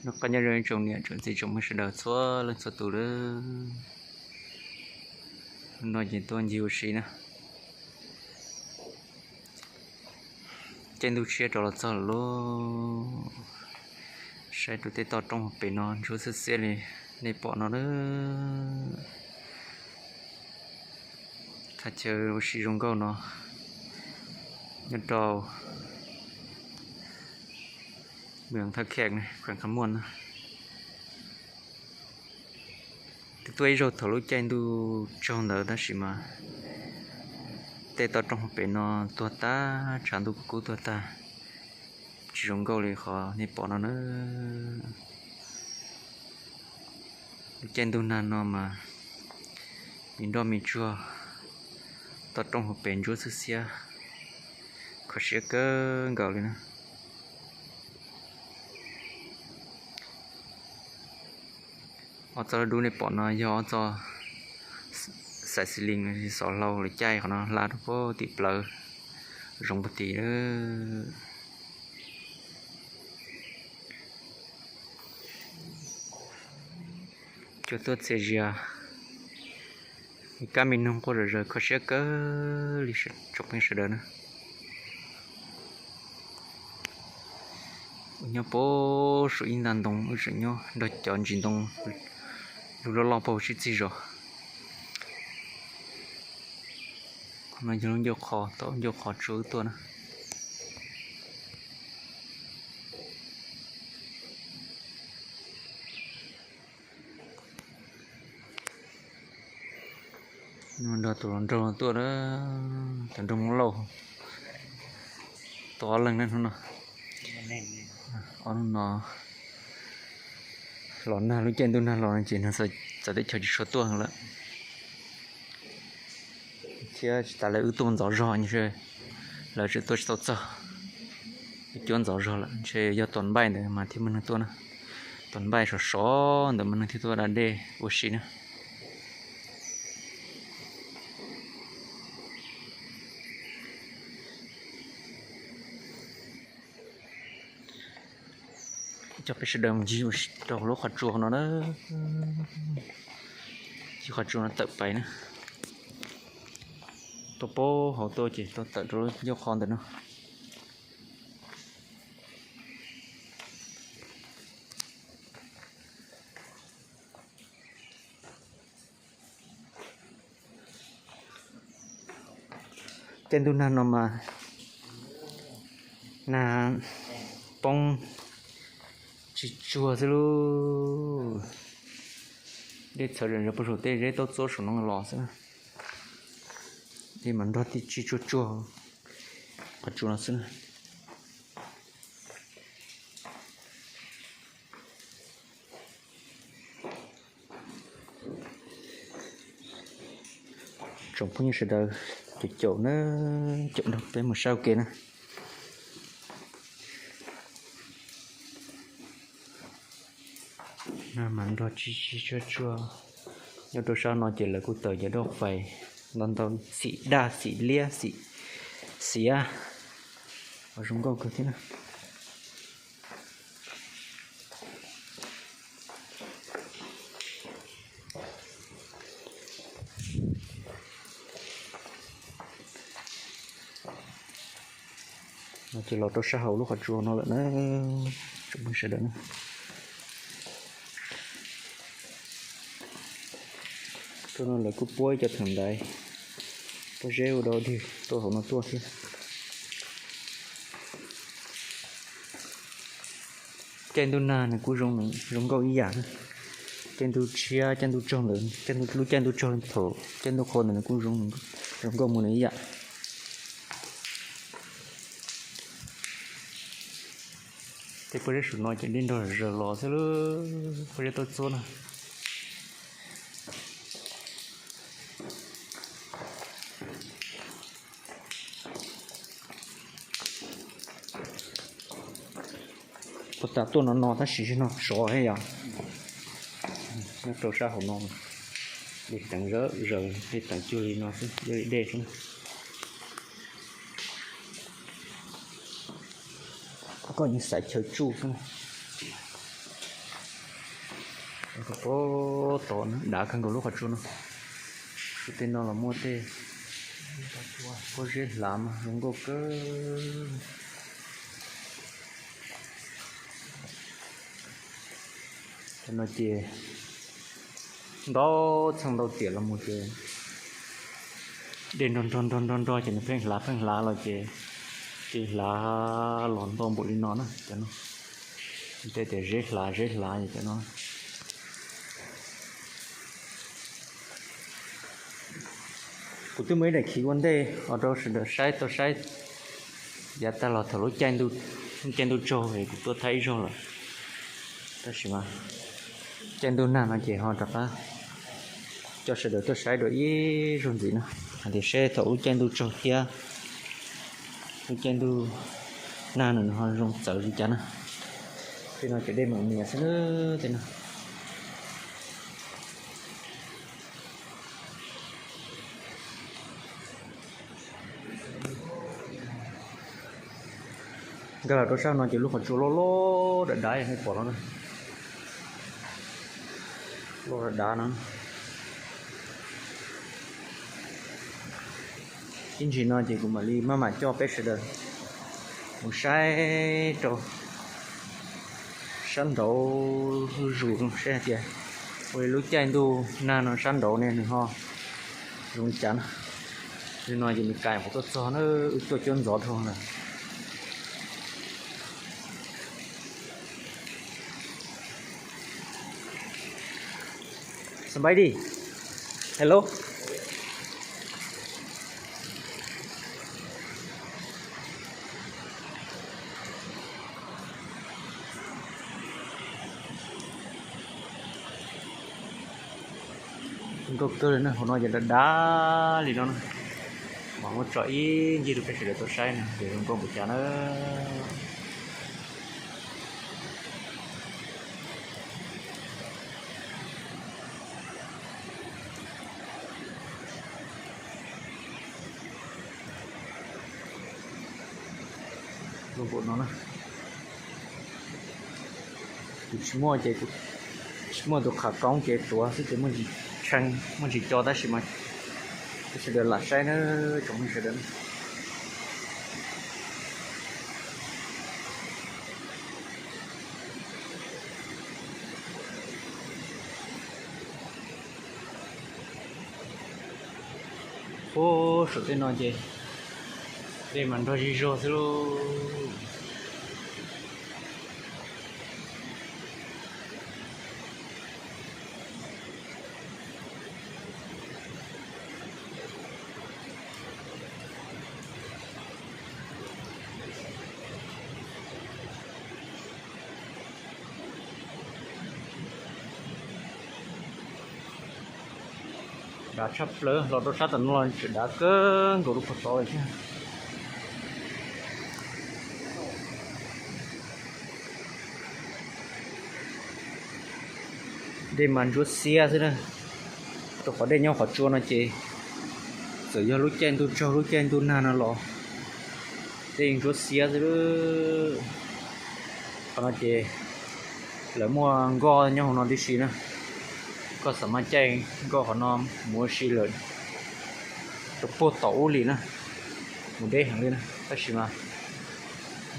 Noj qab nyob zoo ib tsoom niam tsoom txiv tsoom phooj sawv daws txhua leej txhua tus lawm. No ces tuaj ncig ua si na. Caij ntuj tshiab rov los txog lawm lauj. Saib rau tej toj roob hauv pes no ntsuab xiab xiab li nej pom no na. Thaj chaw ua si zoo nkauj no nyob rau Mường Thác Khẹng, Kham Kham Muam na. Twb tuaj ib zaug thaum lub caij ntuj tsaug ntawd tab sis mas tej toj roob hauv pes no tuag tag, tshav ntuj kuj kub tuag tag, tsis zoo nkauj li qhov nej pom no na. Lub caij ntuj nag no mas me nroj me tsuag, toj roob hauv pes ntsuab xiab xiab, kho siab kawg nkaus li na. Ob txoj dub nej pom no yog ob txoj xais xis lees, xov hlau lawv caij qhov no hla rau puag tim plawv zoov puag tim. Cua tuaj txias zias, me kab me noog quaj zom zaws kho siab kawg li tsoom phooj ywg sawv daws na. Nyob puag saum ib ntag ntoo, wb tseem nyob nrog cov ntsis ntoo lug loj loj puag sib txig zos. No yog lub ncauj qhov, tom ncauj qhov tsuas wb tuaj na. Nrog tus hluas nraug tuaj na, tus nraug Hmoob Lauj, tau ob leeg na hnub no. Ob hnub no los nag, lub caij ntuj nag los no ces nws txawv teb chaws tsis tshua tuaj lawm. Thiab tsis tas li wb tuaj ntxov zog ntshe lawv tseem tuaj tsis tau txog. Wb cuab ntxov zog lawm, ntshe yog tos npaij ntawd mas thiaj muaj neeg tuaj na. Tos npaij sov sov ntawd mas neeg thiaj tuaj da dej ua si na. Coj peb sawv daws mus ncig rau lub qhov tsua no na. Ncig qhov tsua no tawm pais na. Tuaj puag hauv tuaj ces tuaj tawm rau lub ncauj qhov ntawm no. Caij ntuj nag no mas nag poob tsis tsuag xwb lauj. Dej txhawv zom zaws puag saum tej zeb taub txuab saum no los xwb. Dej mas nrog tij tsis tsuag tsuag qhov tsua no xwb na. Tsoom phooj ywg sawv daws caum caum na, caum nrog peb mus saib ua ke na. Nag mas nrog tsis tsis tsuag tsuag. Nyob rau sab no ces lawv kuj taws cov dauj fais ntau ntau, xim daj xim liab xim xiav, zoo nkauj kawg thiab na. No ces los rau sab hauv lub qhov tsua no lawm na, tsoom phooj ywg sawv daws na. Tuaj no lawv kuj puab ib co theem ntaiv, pob zeb ua dog dig tuaj hauv no tuaj thiab. Caij ntuj nag nws kuj zoo, zoo nkauj ib yam. Caij ntuj tshiab, caij ntuj tsaug ntawd, caij ntuj, lub caij ntuj tsaug thaum caij ntuj qhua ntawd nws kuj zoo, zoo nkauj mus nws ib yam. Tej pob zeb saum no ces dej nrog zaws los xwb lauj, pob zeb taub txuab na. Puag ta tuaj no no tab sis no sov thiab yom. Nyob rau sab hauv no, dej teev zawm zaws, dej teev cuag li no xwb, cuag li dej xwb na. Koj yeej xaiv chaw tsuj xwb na. Puag tod dav kawg nkaus lub qhov tsua no. Lub tej no los muaj tej pob zeb hlav mas zoo nkauj kawg. Cov no ces ntau txheej ntau tiam los mus ces dej nrog nrog nrog nrog nrog ces nws pheej hlav pheej hlav los ces, ces hlav los ntau npaum li no na cov no. Tej tias zeb hlav zeb hlav ces cov no. Kuv twb muaj ib daim khiv ua ntej ua rau sawv daws saib tau saib yav tag los thaum lub caij ntuj, lub caij ntuj tsaug es kuv tuaj thaij ib zaug lawm. Tab sis mas caij ntuj nag no ces ho rov qab coj sawv daws tuaj saib dua ib zaug ntxiv na, hais tias seb thaum lub caij ntuj tsaug thiab lub caij ntuj nag no nws ho zoo txawv li cas na. Tej no ces dej mam nias xwb na, tej no. Nkag los rau sab no ces lub qhov tsua loj loj dav dav nej pom no, loj dav dav no. Ib ntsis no ces kuv mam li maj mam coj peb sawv daws mus saib rau sab nraud zuj zus seb hais tias ua li lub caij ntuj nag no sab nraud ne nws ho zoo li cas na. Li no ces nws kais qhov tuaj txog na, wb tuaj cuab ntxov dhau lawm. Somebody, hello. Zoo nkauj kawg li na, hauv no ces dav dav li no na. Mas muab tso ib ncig rau peb sawv daws tau saib na, ces zoo nkauj npaum cas na. Zoo npaum no na. Kuv tsis muaj ces kuv tsis muaj tus qhav koob ces tuav xwb ces muaj ntsis tshee muaj ntsis co tab sis mas peb sawv daws lam saib na, tsoom phooj ywg sawv daws. Puag saum tej no ces dej mas nrog zig zog xwb lauj. Dav tshaj plaws, los rau sab tom no los tseem dav kawg nkaus rau puag tod lawm thiab. Dej mas ntsuab xiab xwb na. Rau qhov dej nyob qhov tsua no ces txawm yog lub caij ntuj tsaug lub caij ntuj nag no los dej ntsuab xiab xwb. Qhov no ces lawv muaj nkoj nyob hauv no tib si na. Koj xav mas caij nkoj qhov no mus ua si lawm rau puag tom ub li na, mus deb heev li na, tab sis mas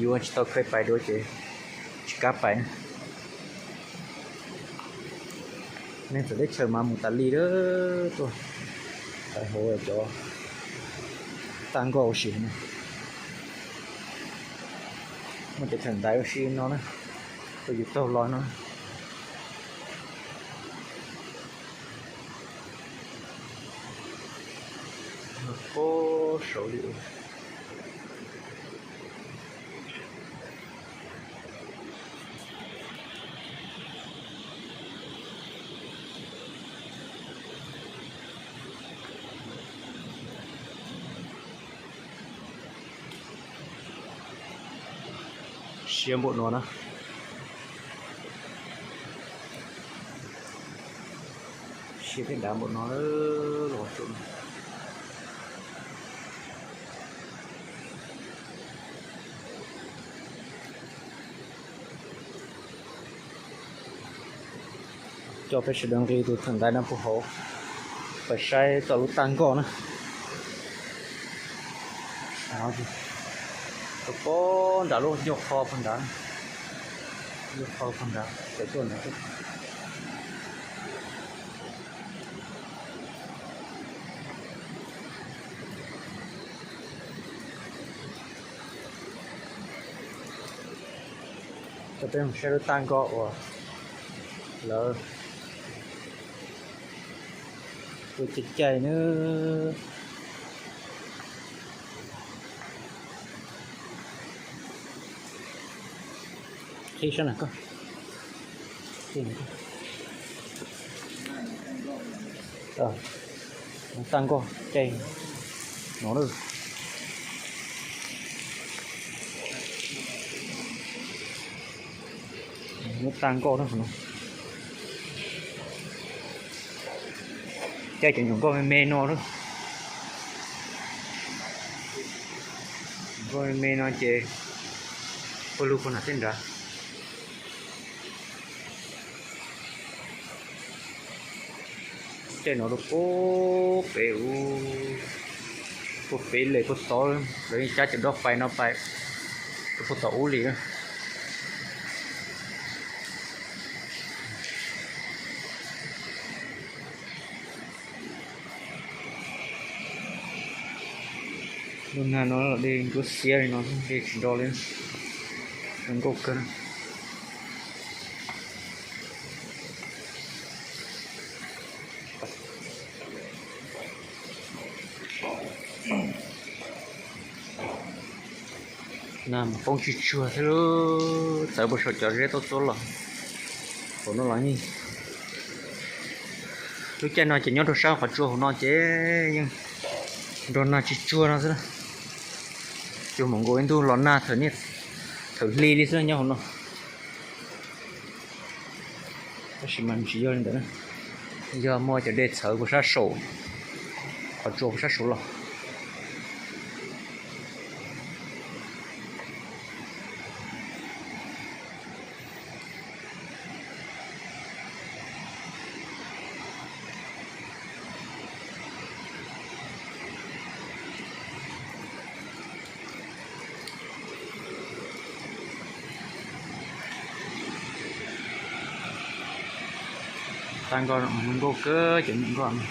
yus tsis tau kheev pais dua ces tsis kam pais na. Neeg txawv teb chaws mas mus tas li lawm, tuaj pais hauv cov tag nkoj ua si no. Muaj cov chaw ntaiv ua si no na, tuaj yus taug los no. Puag saud li. Siab npaum no na. Siab thiab dav npaum no los tseem. Coj peb sawv daws nqis tus thawj ntaiv no puag hauv, pais saib txog lub tag nkoj na. Rau puag nrad lub nyuag qho puag nrad, nyuag qho puag nrad, pem tuaj nrad. Coj peb mus saib lub tag nkoj uas lawv ua caij caij na. Qhib sab na koj. Tag nkoj caij no lawm. Lub tag nkoj na, caij cov nyuam nkoj me me no lawm. Nkoj me me no ces puag lug puag nram tej nrad. Caij no rau puag pem, puag pem lawm puag tod, lawv yeej cab cov dob pais no pais rau puag tom ub li na. Lub nag no dej ntsuab xiab li no, dej tsis nro li, zoo nkauj kawg. Nag mas poob tsuj tsuag thiab lub txawv puag saum cov zeb tuab txuab los. Hauv no los yeej, lub caij no ces nyob rau sab qhov tsua hauv no ces yeej nrog nag tsuj tsuag no xwb na. Cuag mam nkaus ib ntuj los nag thaum hli li xwb nyob hauv no. Tab sis mas tsis yog li ntawd, yog muaj cov dej txhawv puag sab saum, qhov tsua puag sab saud los. Tag nkoj, nkauj kawg cov nyuam nkoj no.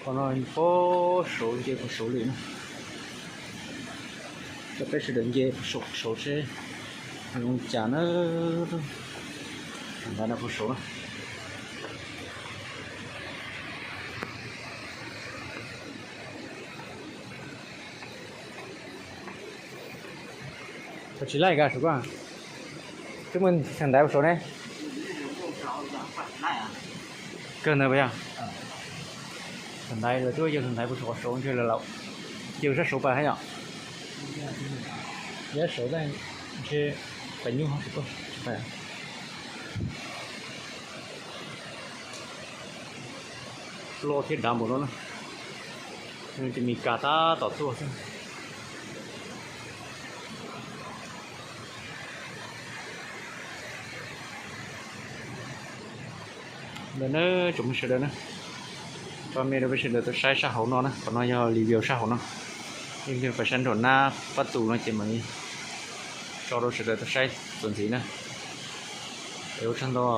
Qhov no puag saud nce puag saud li na. Coj peb sawv daws nce puag saud seb zoo cas na. Ntawd no puag saud na. Koj tsis laij ka saum koj. Twb muaj thav ntaiv puag saud ne. Kawg ntawd puas yog? Thav ntaiv lawv twb yog thav ntaiv puag saud, saud ntshe lawv lam yog sab saud pas hab yom. Yog saud tab ntshe pas nyuj tsis pais. Loj thiab dav npaum no na. Ces Mes Kas tab tom tuaj xwb. Ntawd na, tsoom phooj ywg sawv daws na, tso me rau peb sawv daws tau saib sab hauv no na, qhov no yog review sab hauv no. Ib pliag pais sab nraum nab pab tus no ces mam li tso rau sawv daws tau saib txuas ntxiv na. Es ua tsaug ntau.